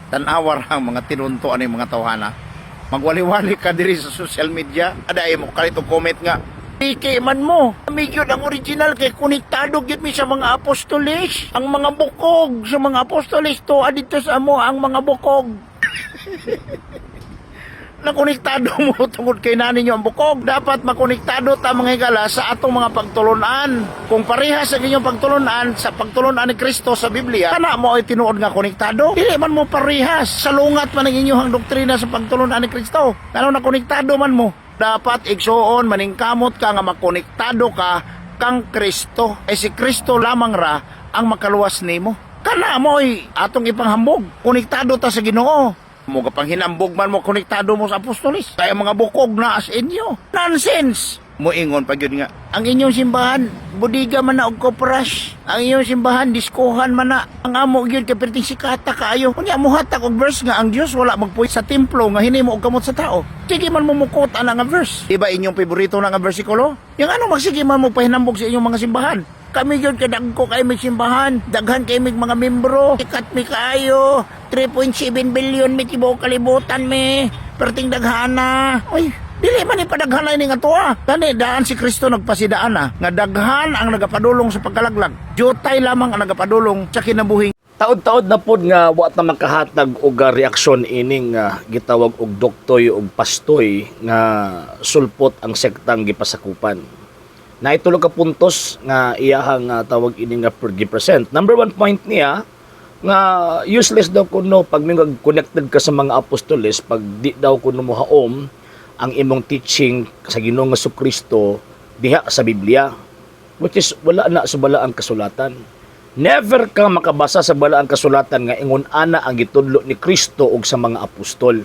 Tan-awar ang mga tinunto ani mga tawhana. Magwali-wali ka diri sa social media, ada mo kalito comment nga Piki man mo. Kami gyud ang original kay konektado gyud mi sa mga apostoles. Ang mga bukog sa mga apostoles to adito sa amo ang mga bukog. Nakonektado mo tungod kay nani nyo ang bukog. Dapat makonektado ta, mga higala, sa atong mga pagtulunan. Kung parehas sa inyong pagtulunan sa pagtulunan ni Kristo sa Biblia, kana mo ay tinuod nga konektado. Dili man mo parehas. Salungat man ang inyong doktrina sa pagtulunan ni Kristo. Kano nakonektado man mo? Dapat, igsuon, maningkamot ka nga makonektado ka kang Kristo. Ay si Kristo lamang ra ang makaluwas nimo. Kana mo ay atong ipanghambog. Konektado ta sa Ginoo. Mo ka pang hinambog man mo, konektado mo sa apostolis. Kaya mga bukog na as inyo. Nonsense! Moingon pa gyud nga. Ang inyong simbahan, budiga man na og kopras. Ang inyong simbahan, diskohan man na. Ang amo gyud kay perting sikata kaayo. Unya mohatag og verse nga ang Dios wala magpuy sa templo nga hinimo og kamot sa tao. Sige man mo mukot ana nga verse. Di ba inyong paborito na nga bersikulo? Yang ano magsige man mo pahinambog sa inyong mga simbahan? Kami gyud kay dagko kay mig simbahan, daghan kay mig mga membro, sikat mi kaayo, 3.7 billion mi tibuok kalibutan mi, perting daghana. Uy, dili man ipadaghan ini nga tuwa. Gani daan si Kristo nagpasidaan na nga daghan ang nagapadulong sa pagkalaglag. Jutay lamang ang nagapadulong sa kinabuhing. Taod-taod na pod nga wa ta makahatag og reaksyon ining gitawag og doktoy og pastoy nga sulpot ang sektang gipasakupan. Naitulo ka puntos nga iyahang tawag ini nga gipresent. Number one point niya nga useless daw kuno pag mingag connected ka sa mga apostoles pag di daw kuno mohaom ang imong teaching sa Ginoong Kristo diha sa Biblia, which is wala na sa balaang kasulatan. Never ka makabasa sa balaang kasulatan nga ingon ana ang gitudlo ni Kristo ug sa mga apostol.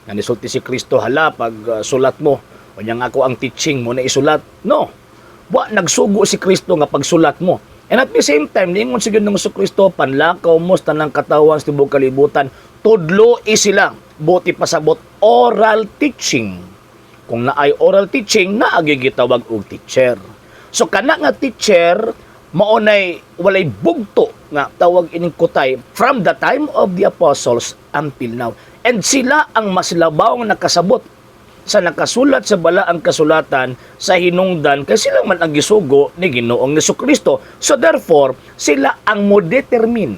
Nga nisulti si Kristo, "Hala, pag sulat mo, unya nga ako ang teaching mo na isulat." No. Wa nagsugo si Kristo nga pagsulat mo. And at the same time, niingon si Ginoong Kristo, "Panlakaw mo sa tanang katawan sa tibuok kalibutan, tudlo sila." Buot pasabot, oral teaching. Kung naay oral teaching, naagi gitawag og teacher. So kana nga teacher, maunay walay bugto nga tawag ining kutay from the time of the apostles until now. And sila ang mas labaw nga nakasabot sa nakasulat sa balaang kasulatan sa hinungdan kay sila man ang gisugo ni Ginoong Kristo. So therefore, sila ang mo determine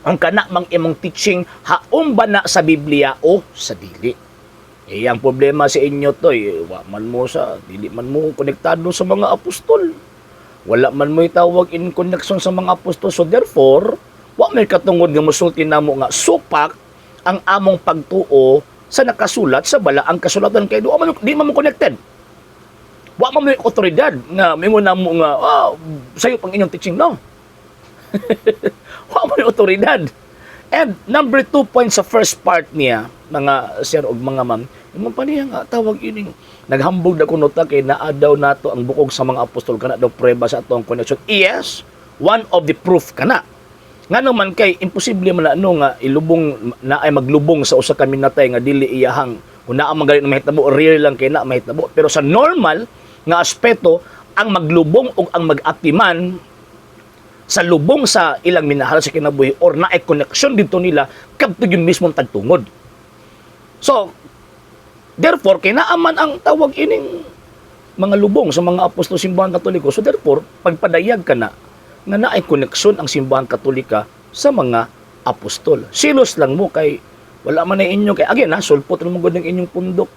ang kana mang imong teaching haom ba na sa Biblia o sa dili. Eh, ang problema sa inyo to, eh, wa man mo sa, dili man mo konektado sa mga apostol. Wala man mo itawag in connection sa mga apostol. So therefore, wa may katungod nga musulti namo nga supak ang among pagtuo sa nakasulat sa balaang kasulatan kay di man, di man mo connected. Wa man mo otoridad nga mingon namo nga sayo pang inyong teaching, no. Wa mo otoridad. And number two point sa first part niya, mga sir og mga ma'am, imo pa niya nga tawag ining naghambog na kuno ta kay naa daw nato ang bukog sa mga apostol, kana daw prueba sa atong connection. Yes, one of the proof kana. Ngano man kay imposible man na ano nga ilubong na ay maglubong sa usa ka minatay nga dili iyahang, kung naa man gani na mahitabo, rare lang kay na mahitabo. Pero sa normal nga aspeto, ang maglubong ug ang mag-atiman sa lubong sa ilang minahal sa kinabuhi or naay connection dito nila kadto yung mismong tagtungod. So, therefore, kay naa man ang tawag ining mga lubong sa mga apostol simbahan Katoliko. So therefore, pagpadayag ka na nga naay koneksyon ang simbahan Katolika sa mga apostol. Silos lang mo kay wala man na inyo kay again ha, sulpot ra man gud ang inyong pundok.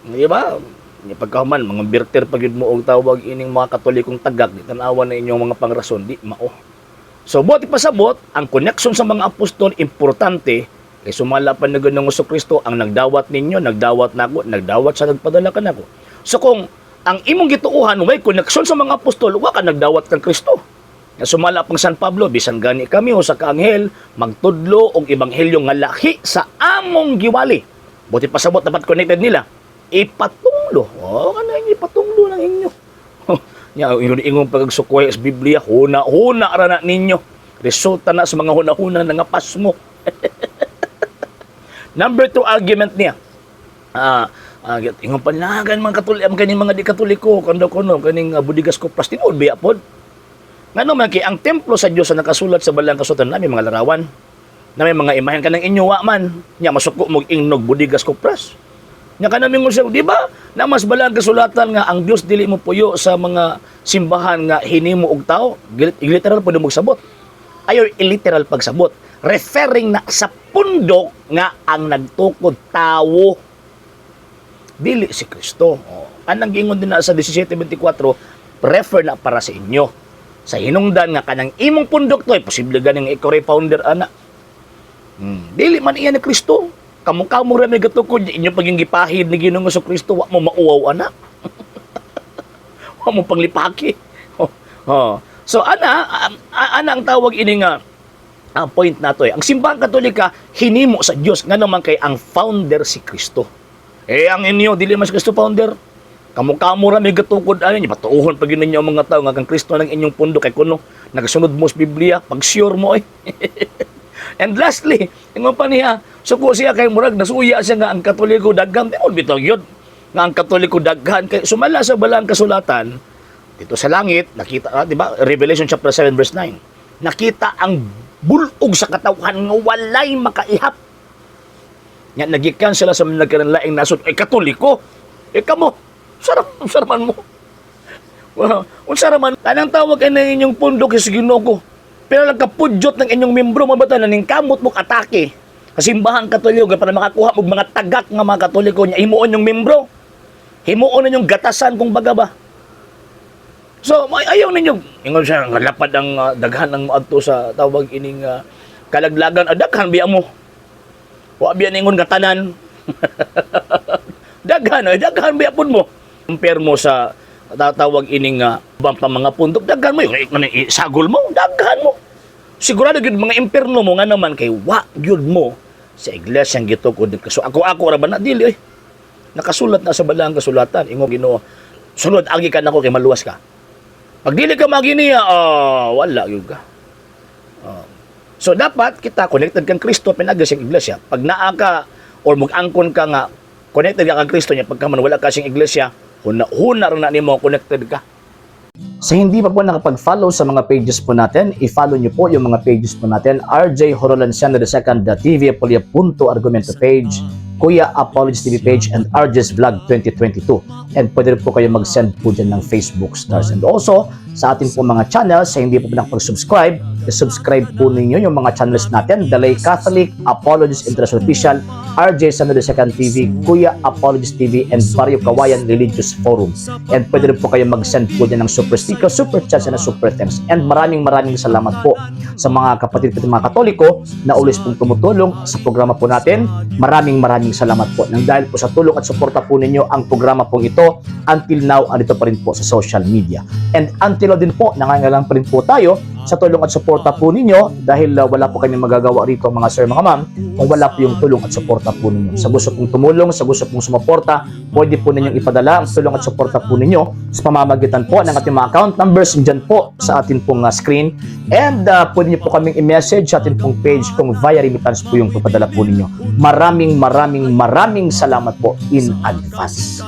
Di ba? Nya pagkahuman mga birter pag yun mo og tawag ining mga Katolikong tagak, di tan-awan na inyong mga pangrason, di mao. So buot pasabot, ang connection sa mga apostol importante kay sumala pa na Ginoong Kristo ang nagdawat ninyo, nagdawat nako, nagdawat sa nagpadala kanako. So kung ang imong gituohan way connection sa mga apostol, wa ka nagdawat kang Kristo. Nga sumala pang San Pablo, "Bisan gani kami o sa kaanghel magtudlo og ebanghelyo nga lahi sa among giwali." Buot pasabot, dapat connected nila. Ipatunglo. Oh, kana inyo ipatunglo ng inyo. Nya ingon ingong pagsukway sa Biblia, huna-huna ra na ninyo. Resulta na sa mga huna-huna nangapas mo. Number two argument niya. Ingon pa na gan mga Katoliko, kaning mga di Katoliko, kando kuno kaning budigas kopras, tinuod biya pod. Ngano man kay ang templo sa Dios sa nakasulat sa balang kasulatan nami mga larawan. Na may mga imahen kanang inyo wa man. Nya masuko mo ingnog Bodegas Kopras. Nya kanang mingon siya, di ba? Na mas balang kasulatan nga ang Dios dili mo puyo sa mga simbahan nga hinimo og tao, literal po mo sabot. Ayo illiteral pagsabot. Referring na sa pundok nga ang nagtukod tawo, dili si Kristo. Oh. Anang giingon din na sa 17:24, refer na para sa inyo. Sa hinungdan nga kanang imong pundok to, ay posible ganing ikaw ray founder ana. Dili man iya ni Kristo. Kamo-kamo ra may gatukod inyo paging gipahid ni Ginoong Kristo, wa mo mauwaw ana. Wa mo panglipaki. Oh. So ana, ana ang tawag ini nga ang point nato eh. Ang Simbahang Katolika hinimo sa Dios nga naman kay ang founder si Kristo. Eh ang inyo dili man si Kristo founder. Kamo-kamo ra may gatukod ani niyo, patuohon pag yun ninyo ang mga tao nga kang Kristo ng inyong pundok kay kuno nagasunod mo sa Biblia, pag sure mo eh. And lastly, ingon pa niya, suko siya kay murag nasuya siya nga ang Katoliko daghan, di bitaw yun. Nga ang Katoliko daghan kay sumala sa balang kasulatan dito sa langit, nakita, di ba? Revelation chapter 7 verse 9. Nakita ang bulog sa katawhan nga walay makaihap. Nga nagikan sila sa mga nagkaranlaing nasod, ay Katoliko. Eh kamo, sarap, saraman mo. Wow, unsa ra man kanang tawag ay ng inyong pundok sa Ginoo ko. Pero nagkapudyot ng inyong membro mabata na ning kamot mo atake sa Simbahang Katoliko para makakuha og mga tagak nga mga Katoliko nya himuon yung membro. Himuon ninyong gatasan kung baga ba. So, may ayaw ninyo. Ingon siya, nga lapad ang daghan ang moadto sa tawag ining kalaglagan. Ah, daghan biya mo. Wa biya ningon nga tanan. Daghan, ay daghan biya pud mo. Compare mo sa tatawag ining bang pa mga pundok, daghan mo yung sagol mo, daghan mo. Sigurado gyud mga imperno mo nga naman kay wa gyud mo sa iglesia ang gitukod ni Kristo. Ako ako ra ba na dili eh. Nakasulat na sa balang kasulatan ingon Ginoo. Sunod agi ka nako kay maluwas ka. Pag dili ka maginiya, wala gyud ka. Ah. So dapat kita connected kang Kristo pinagi sa iglesia. Pag naa ka or mag-angkon ka nga connected ka kang Kristo niya pagka man wala ka siyang iglesia, huna huna ra na nimo connected ka. Sa hindi pa po nakapag-follow sa mga pages po natin, i-follow nyo po yung mga pages po natin. RJ Horolanciano II, the TV Apolia Punto Argumento page, Kuya Apologies TV page, and RJ's Vlog 2022. And pwede rin po kayo mag-send po dyan ng Facebook stars. And also, sa ating po mga channels, sa hindi po nakapag-subscribe, i-subscribe po ninyo yung mga channels natin, The Lay Catholic, Apologies International Official, RJ Sano II TV, Kuya Apologies TV, and Barrio Kawayan Religious Forum. And pwede rin po kayo mag-send po dyan ng super sticker, super chats, and super thanks. And maraming maraming salamat po sa mga kapatid ko mga Katoliko na always pong tumutulong sa programa po natin. Maraming maraming salamat po. Nang dahil po sa tulong at suporta po ninyo ang programa pong ito, until now, andito pa rin po sa social media. And until now din po, nangangailangan pa rin po tayo sa tulong at suporta po ninyo dahil wala po kami magagawa rito, mga sir, mga ma'am, kung wala po yung tulong at suporta po ninyo. Sa gusto pong tumulong, sa gusto pong sumuporta, pwede po ninyong ipadala ang tulong at suporta po ninyo sa pamamagitan po ng ating mga account numbers dyan po sa atin pong screen. And pwede niyo po kaming i-message sa atin pong page kung via remittance po yung papadala po ninyo. Maraming maraming maraming salamat po in advance.